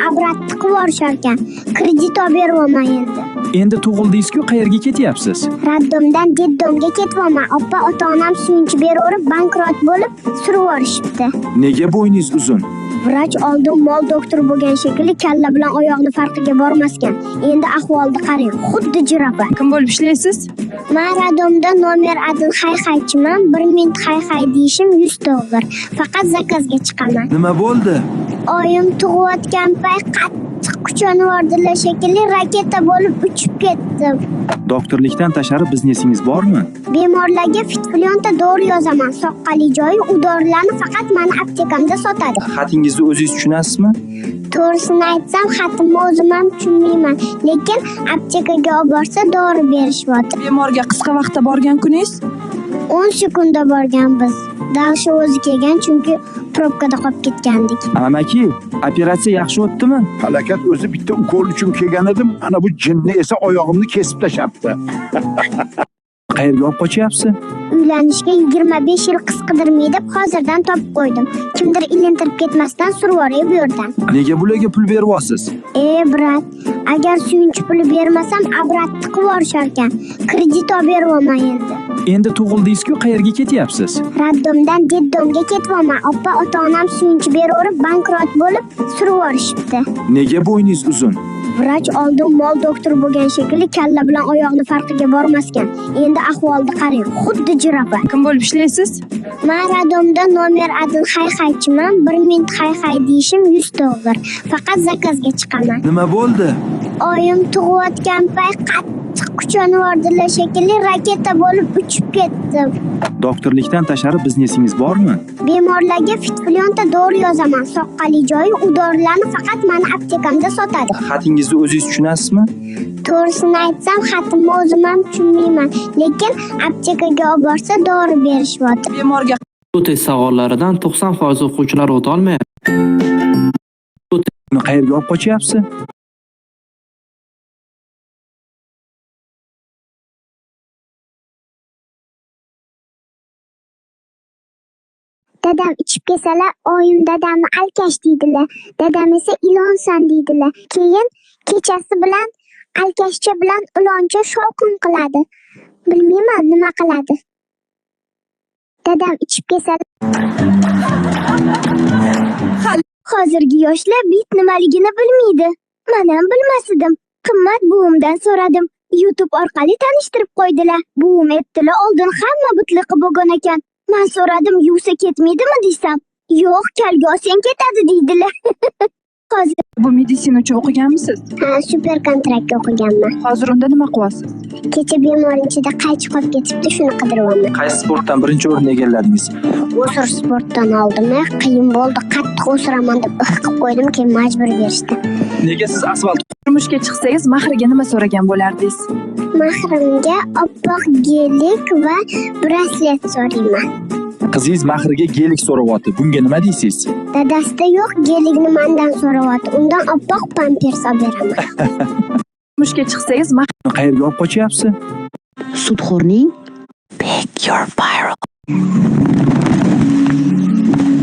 Обратно qilib yuborisharkan. Kredit olib beryapman endi. Endi tug'ildingiz-ku, qayerga ketyapsiz? Роддом dan детдом ga ketyapman. Opa, ota-onam suyunchi beraverib, bankrot bo'lib surib yuborishibdi. Nega bo'yningiz uzun? Vrach oldin mol doktor bo'lgan shekilli, kalla bilan oyoqni farqiga bormaskan. Endi ahvolni qarang, xuddi jirafa. Kim bo'lib ishlaysiz? Man роддом da номер один hay-haychiman. 1 minut hay-hay deyishim $100. Faqat заказ ga chiqaman. Nima bo'ldi? Oyim tug'ayotgan payt qattiq kuchanib yubordilar shekilli, raketa bo'lib uchib ketdim. Doktorlikdan tashqari biznesingiz bormi? Bemorlarga фитпленка dori yozaman. Soqqali joyi u dorilarni faqat mani aptekamda sotadi. Xatingizni o'zingiz tushunasizmi? To'g'risini aytsam, xatimni o'zim ham tushunmayman. Lekin aptekaga olib borsa, dori berishyapti. Bemorga qisqa vaqtda borgan kuningiz? 10 sekundda borganmiz. Дальше o'zi kelgan, chunki пробка da qolib ketgandik. Amaki, operatsiya yaxshi o'tdimi? Falokat, o'zi bitta ukol uchun kelgan edim. Ana bu jinni esa oyog'imni kesib tashlabdi. Qayerga olib qochyapsiz? Uylanishga 25 yil qiz qidirmay deb hozirdan topib qo'ydim. Kimdir ilintirib ketmasdan survoray bu yerdan. Nega bularga pul beryapsiz? E, брат, agar suyunchi puli bermasam, обратно qilib yuborisharkan. Kredit olib beryapman endi. Endi tug'ildingiz-ku, qayerga ketyapsiz? Роддом dan детдом ga ketyapman. Opa, ota-onam suyunchi beraverib, bankrot bo'lib surib yuborishibdi. Nega bo'yningiz uzun? Vrach oldin mol doktor bo'lgan shekilli, kalla bilan oyoqni farqiga bormaskan. Endi ahvolni qarang, xuddi jirafa. Kim bo'lib ishlaysiz? Man роддом da номер один hay-haychiman. 1 minut hay-hay deyishim $100. Faqat заказ ga chiqaman. Nima bo'ldi? Oyim tug'ayotgan payt qattiq kuchanib yubordilar shekilli, raketa bo'lib uchib ketdim. Doktorlikdan tashqari biznesingiz bormi? Bemorlarga фитпленка dori yozaman. Soqqali joyi u dorilarni faqat mani aptekamda sotadi. Xatingizni o'zingiz tushunasizmi? To'g'risini aytsam, xatimni o'zim ham tushunmayman. Lekin aptekaga olib borsa, dori berishyapti. Bemorga Bu test savollaridan 90% o'quvchilar o'ta olmayapti. Uni qayerga olib qochyapsiz? Dadam ichib kelsalar, oyim dadamni alkash deydilar. Dadam esa ilonsan deydilar. Keyin kechasi bilan alkashcha bilan iloncha shovqin qiladi. Bilmayman, nima qiladi. Dadam ichib kelsa. Hozirgi yoshlar bit nimaligini bilmaydi. Men ham bilmas edim. Qimmat buvimdan so'radim. YouTube orqali tanishtirib qo'ydilar. Buvim aytdilar, oldin hamma bitliqi bo'lgan ekan. Man so'radim, yuvsa ketmaydimi desam, yo'q, kalga olsang ketadi deydilar. Hozir Bu meditsina uchun o'qiganmisiz? Ha, super kontraktga o'qiganman. Hozir unda nima qilyapsiz? Kecha bemor ichida qaychi qolib ketibdi, shuni qidiryapman. Qaysi sportdan birinchi o'rinni egalladingiz? O'sir sportdan oldim, qiyin bo'ldi, qattiq o'siraman deb ih qilib qo'ydim, keyin majbur berishdi. Nega siz asfalt Turmushga chiqsangiz, mahriga nima so'ragan bo'lardingiz? Mahrimga oppoq gelik va braslet so'rayman. Qizingiz mahriga gelik so'rayapti. Bunga nima deysiz? Dadasida yo'q, gelikni mandan so'rayapti. Undan oppoq pampers olib beraman. Turmushga chiqsangiz, Uni qayerga olib qochyapsiz? Sudxo'rning Pick your viral.